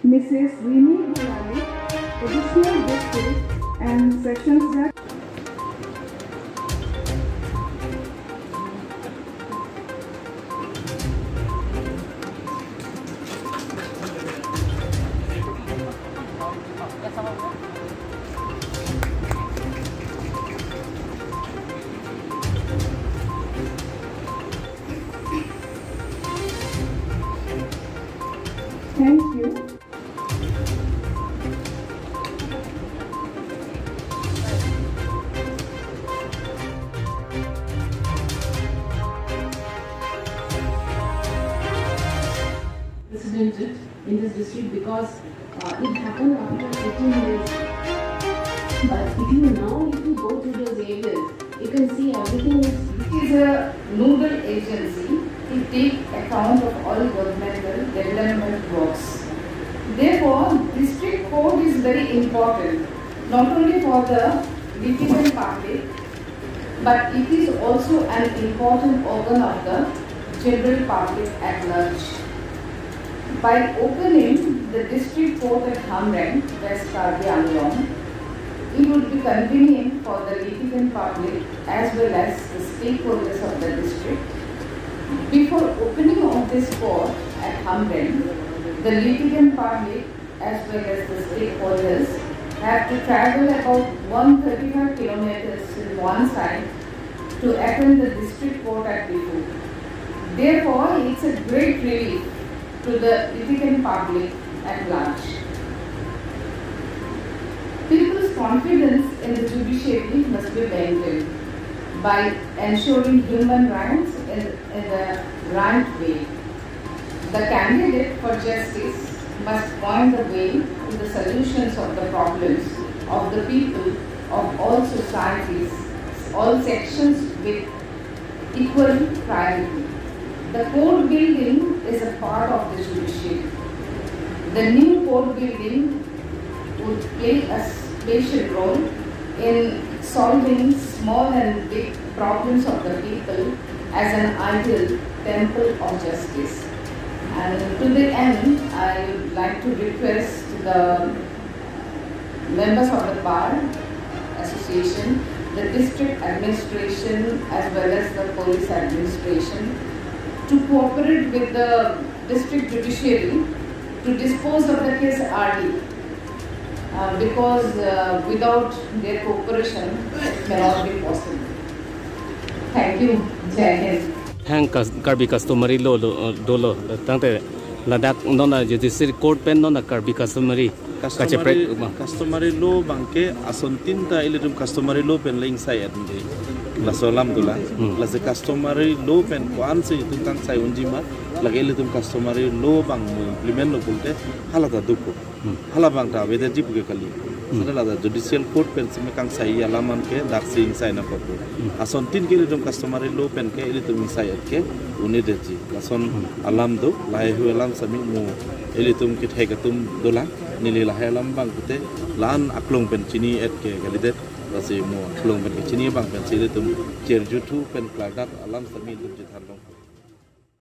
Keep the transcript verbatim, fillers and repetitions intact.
Missus Rini Bharani, Additional District and Sessions Judge. Thank you. Precedented in this district because, uh, it happened after eighteen years. But if you now, if you go to those areas, you can see everything is, it is a nodal agency to take account of all governmental development works. Therefore, district court is very important, not only for the litigant public, but it is also an important organ of the general public at large. By opening the district court at Hamren, West Karbi Anglong, it would be convenient for the litigant public as well as the stakeholders of the district. Before opening of this court at Hamren, the litigant public as well as the stakeholders have to travel about one thirty-five kilometers in one side to attend the district court at Diphu. Therefore, it's a great relief to the litigant public at large. People's confidence in the judiciary must be maintained by ensuring human rights in, in the right way. The candidate for justice must point the way to the solutions of the problems of the people of all societies, all sections with equal priority. The court building is a part of the judiciary. The new court building would play a special role in solving small and big problems of the people as an ideal temple of justice. And to the end, I would like to request the members of the Bar Association, the district administration as well as the police administration to cooperate with the district judiciary to dispose of the case early, uh, because, uh, without their cooperation, it may not be possible. Thank you. Jai Hind. Hang kas-, Karbi customary law lo, uh, dolo, tangte ladak non a judiciary court pen non a Karbi customary Customary, kacheprek ma. Customary law abangke asontin ta ilitum customary law pen le ingsai-et mede. Laso alam dolang. Hmm. Lasi customary law pen ko-an si itum kangsai unji ma, lake ilitum customary law abang mo implement lo pulote hala ta dukko. Hmm. Hala abang ta avedetji puke kali. Hmm. Seta lata judicial court pen si me kangsai alam anke dak si ingsai nangkokpo. Hmm. Asontin ke ilitum customary law pen ke ilitum ingsai-et ke un-edetji. Lason alam do, lahaihui alam sami mo ilitum kethek atum dolang, neli lahai alam abang pute, la-an aklong pen chini-et ke kalidet, lasi mo aklong pen kechini abang pen si ilitum cherjuthu pen klardak alam sami ilitum chethan long.